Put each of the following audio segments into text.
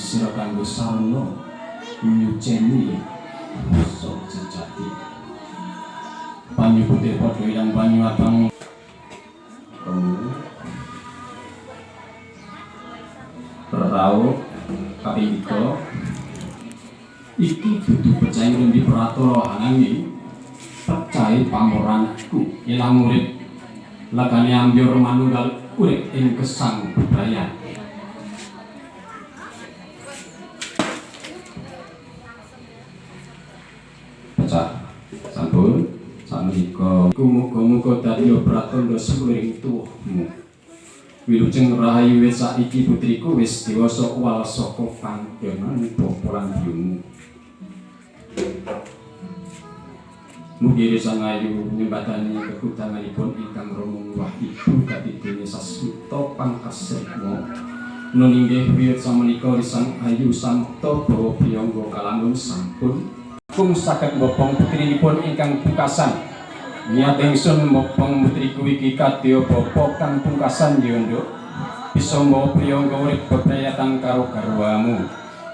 sira kanggo sarana nyuceni rasa sejati. Banyu putih padha ilang banyu abang raup kaping 3 iki dudu pecahing rendi pratara ananging pecahe pamoranku ilang urip lagane ambyur manunggal urip ing gesang bebrayan. Pecah sampun sakmenika muga-muga dadi pratandha sepuluring tuwuhmu. Wilujeng rahayu wit saiki putriku wis dewasa wal saka panggonan bapa lan biyungmu. Mugi Sang Ayu nyembatani kekudanganipun ingkang rama miwah ibu kadidene sasmita pangkasrikma. Nun inggih wiwit samenika Sang Ayu samta bawa priyangga kalamun sampun kung saged mbobong putrinipun ingkang pungkasan. Niat ingsun mbobong putriku iki kadya bapa kang pungkasan ya nduk. Bisa mbawa priyangga urip bebrayatan karo garwamu.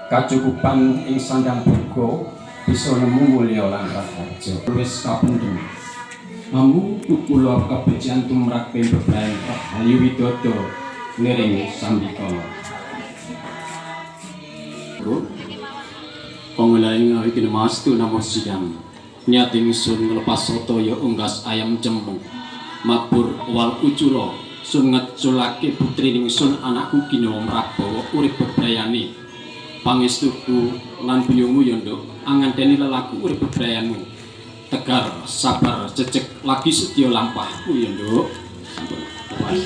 Kacukupan ing sandang boga bisa nemu mulya lan raharja. Wis kapendhem. Mambu kula kabecikan tumrap ing bebrayan Rahayu Widodo niring sambikala. Pangulaing ngawi kinemastu namo sidang. Niat ingsun nglepas soto ya unggas ayam cemeng. Mabur wal ucula sun ngeculake putri ningsun anakku Kinawa Mrabawa urip bebrayane. Pangestuku lan biyungmu ya nduk anganteni lelaku urip bebrayanmu. Tegar, sabar, cecek lagi setya lampahku ya nduk. Sampun lepas.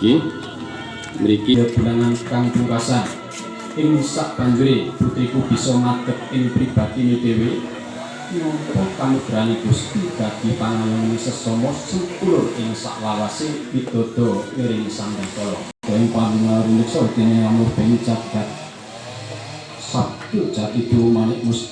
Nggih. Mriki bulangan kang pungkasan. Ing sak banjure putriku bisa madeg ing pribadine dhewe nampa kanugrahane Gusti dadi pangayomane sesama sempulur ing saklawase widodo niring sambikala. Ing panjenengan riksa dene amur beni jagat sabtu jati manik musti.